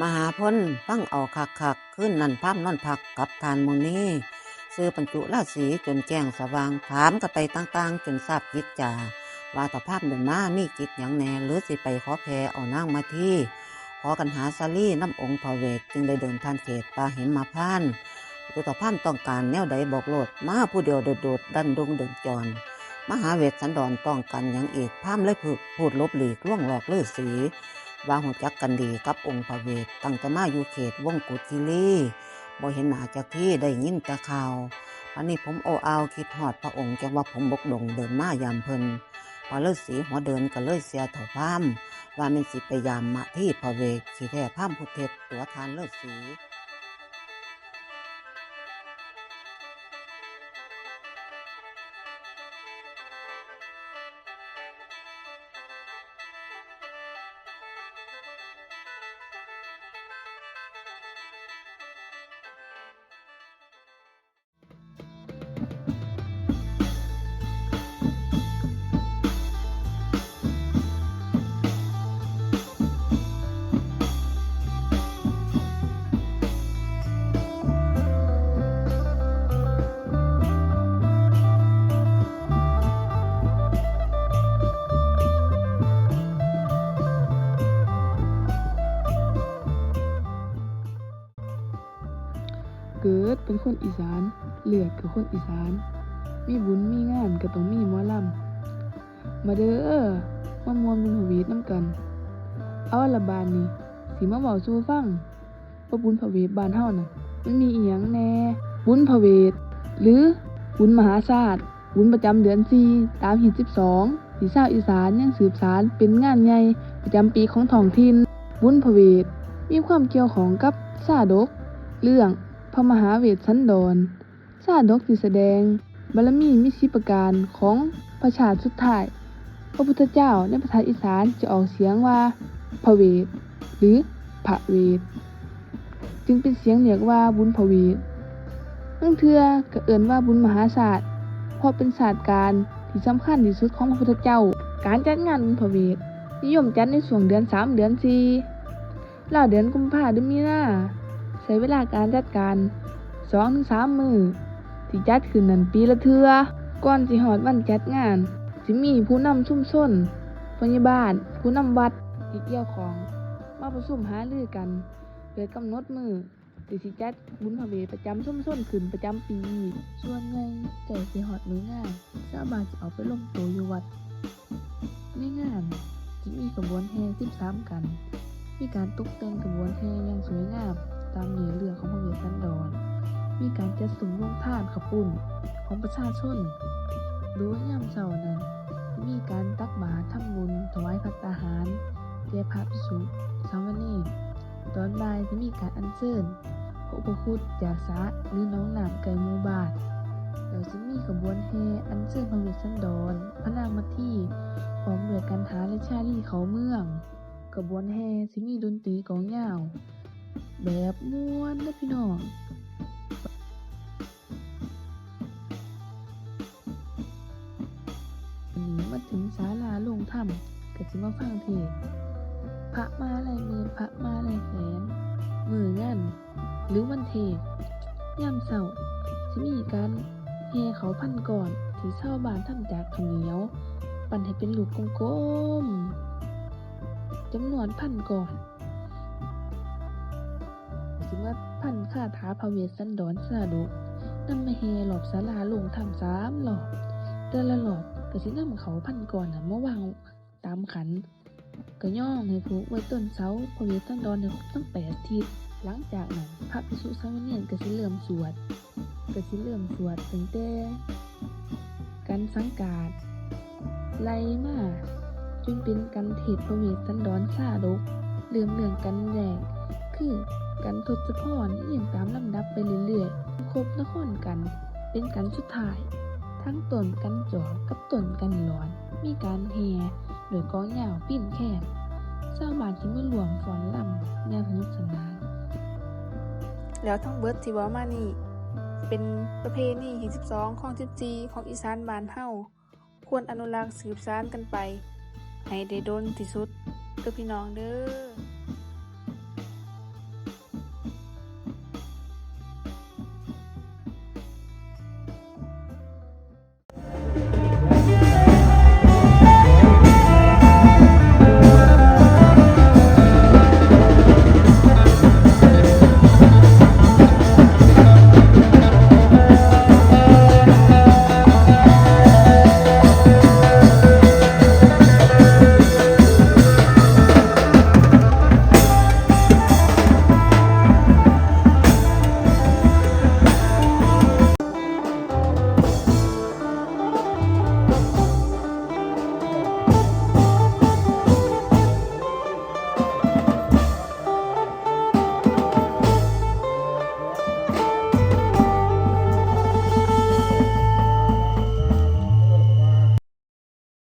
ມະຫາພົນ ຟັງເອົາຄັກໆ ຄືນນັ້ນພາມນອນພັກກັບທ່ານມຸນີ ຊື່ບັນຈຸລາສີຈົນແຈ້ງສະຫວ່າງ ຖາມກະໄຕຕ່າງໆ ຈົນຊາບຈິດຈາ ວ່າເຖົ້າພາມເດີນມາມີກິດຫຍັງແດ່ ຫຼືຊິໄປຂໍແຜ່ເອົານາງມາທີ ຂໍກັນຫາສາລີນຳອົງພະເວດ ຈຶ່ງໄດ້ເດີນຜ່ານເຂດປ່າຫິມມະພານ ຫຼືເຖົ້າພາມຕ້ອງການແນວໃດບອກໂລດ ມາຜູ້ດຽວໂດດໆ ດັນດົງເດີນຈອນ ມະຫາເວດສັນດອນຕ້ອງການຫຍັງອີກ ພາມເລີຍພູດຫຼົບຫຼີກລວງຫຼອກລືສີ ວ່າຮູ້ຈັກກັນດີກັບອົງພະເວດ ຕັ້ງແຕ່ມາຢູ່ເຂດວົງກຸດຄີລີ ບໍ່ເຫັນໜ້າຈັກທີ ໄດ້ຍິນແຕ່ຂ່າວ ບັດນີ້ຜົມໂອ້ອາວຄິດຮອດພະອົງ ຈັ່ງວ່າຜົມບົກດົງເດີນມາຢາມເພິ່ນ ພະລືສີຫົວເດີນກໍເລີຍເຊື່ອເຖົ້າພາມ ວ່າແມ່ນຊິໄປຢາມມາທີພະເວດ ທີ່ແທ້ພາມຜູ້ເທັດຕົວທ່ານລືສີ. ເກີດເປັນຄົນອີສານ ເລືອດກໍຄົນອີສານ ມີບຸນມີງານກໍຕ້ອງມີໝໍລຳ ມາເດີ ມາມ່ວນບຸນພະເວດນຳກັນ ເອົາລະບາດນີ້ ຊິມາເວົ້າສູ່ຟັງ ວ່າບຸນພະເວດບ້ານເຮົານັ້ນ ມັນມີອີ່ຫຍັງແດ່? ບຸນພະເວດ ຫຼື ບຸນມະຫາຊາດ ບຸນປະຈຳເດືອນສີ່ ຕາມຮີດສິບສອງ ທີ່ຊາວອີສານຍັງສືບສານເປັນງານໃຫຍ່ປະຈຳປີຂອງທ້ອງຖິ່ນ. ບຸນພະເວດມີຄວາມກ່ຽວຂ້ອງກັບຊາດົກ ເລື່ອງພະມະຫາເວດສັນດອນ ຊາດົກທີ່ສະແດງບາລະມີມີສິບປະການຂອງພະຊາດສຸດທ້າຍ ພະພຸດທະເຈົ້າໃນພາສາອີສານຈະອອກສຽງວ່າ ພະເວດ ຫຼື ພະເວດ ຈຶ່ງເປັນສຽງຮຽກວ່າບຸນພະເວດ. ລາງເທື່ອກໍເອີ້ນວ່າບຸນມະຫາຊາດ ເພາະເປັນຊາດການທີ່ສຳຄັນທີ່ສຸດຂອງພະພຸດທະເຈົ້າ. ການຈັດງານບຸນພະເວດນິຍົມຈັດໃນຊ່ວງເດືອນສາມ ເດືອນສີ່ ລາວເດືອນກຸມພາ ຫຼື ມີນາ ໃຊ້ເວລາການຈັດການສອງເຖິງສາມມື້ ທີ່ຈັດຂຶ້ນນັ້ນປີລະເທື່ອ. ກ່ອນຊິຮອດວັນຈັດງານ ຊິມີຜູ້ນຳຊຸມຊົນ, ພະຍາບານ, ຜູ້ນຳວັດທີ່ກ່ຽວຂ້ອງ ມາປະຊຸມຫາລືກັນ ເພື່ອກຳນົດມື້ທີ່ຊິຈັດບຸນພະເວດປະຈຳຊຸມຊົນຂຶ້ນປະຈຳປີ. ສ່ວນໃຫຍ່ໃກ້ຊິຮອດມື້ງານ ຊາວບ້ານຊິອອກໄປລວມໂຕຢູ່ວັດ. ໃນງານຈະມີຂະບວນແຫ່ສິບສາມກັນ, ມີການຕົກແຕ່ງຂະບວນແຫ່ຢ່າງສວຍງາມຕາມເນື້ອເລື່ອງຂອງພະເວດສັນດອນ, ມີການຈັດສຸມໂຮງທານເຂົ້າປຸ້ນຂອງປະຊາຊົນ, ໂດຍຍາມເຊົ້ານັ້ນຈະມີການຕັກບາດທຳບຸນຖວາຍພັດຕາຫານແກ່ພະພິກສຸສາມະເນນ, ຕອນບ່າຍຈະມີການອັນເຊີນ ພະອຸປະຄຸດຈາກສະ ຫຼື ໜອງນ້ຳໃກ້ໝູ່ບ້ານ, ແລ້ວຊິມີຂະບວນແຫ່ອັນເຊີນພະເວດສັນດອນ, ພະນາງມາທີ ພ້ອມດ້ວຍກັນຫາ ແລະ ຊາລີເຂົ້າເມືອງ. ຂະບວນແຫ່ຊິມີດົນຕີກອງຍາວແບບມ່ວນເດີພີ່ນ້ອງ. ນີ້ມາເຖິງສາລາໂລງທຳ ກໍຊິມາຟັງເທດ ພະມາໄລໝື່ນ ພະມາໄລແສນ ມື້ງານ ຫຼື ວັນເທດ. ຍາມເຊົ້າຊິມີການແຫ່ເຂົ້າພັນກ້ອນ ທີ່ຊາວບ້ານທຳຈາກເຂົ້າໜຽວ ປັ້ນໃຫ້ເປັນລູກກົມໆ ຈຳນວນພັນກ້ອນ. ກໍຊິມາພັນຄາຖາພະເວດສັນດອນຊາດົກ ນຳມາແຫ່ລອບສາລາໂລງທຳສາມລອບ, ແຕ່ລະລອບກໍຊິນຳເຂົ້າພັນກ້ອນນັ້ນມາວາງຕາມຂັນ, ກໍຍ້ອງໃຫ້ຜູກໄວ້ຕົ້ນເສົາພະເວດສັນດອນໃຫ້ຄົບທັງແປດທິດ. ຫຼັງຈາກນັ້ນ ພະພິກສຸສາມະເນນກໍຊິເລີ່ມສວດ ກໍຊິເລີ່ມສວດຕັ້ງແຕ່ກັນສັງກາດ ໄລ່ມາຈົນເປັນກັນເທດພະເວດສັນດອນຊາດົກ. ເລີ່ມເລື່ອງກັນແລກຄືກັນທົດສະພອນ ລຽງຕາມລຳດັບໄປເລື້ອຍໆ ຄົບນະຄອນກັນເປັນກັນສຸດທ້າຍ. ທັງຕົ້ນກັນຈອກກັບຕົ້ນກັນຫຼອນ ມີການແຫ່ດ້ວຍກອງຍາວປີ້ນແຄນ, ຊາວບ້ານທີ່ມາຮ່ວມຟ້ອນລຳຢ່າງສະໜຸກສະໜານ. ແລ້ວທັງເບິດທີ່ເວົ້າມານີ້ ເປັນປະເພນີຮີດສິບສອງ ຄອງສິບສີ່ ຂອງອີສານບ້ານເຮົາ. ຄວນອະນຸລັກສືບສານກັນໄປໃຫ້ໄດ້ດົນທີ່ສຸດເດີພີ່ນ້ອງເດີ.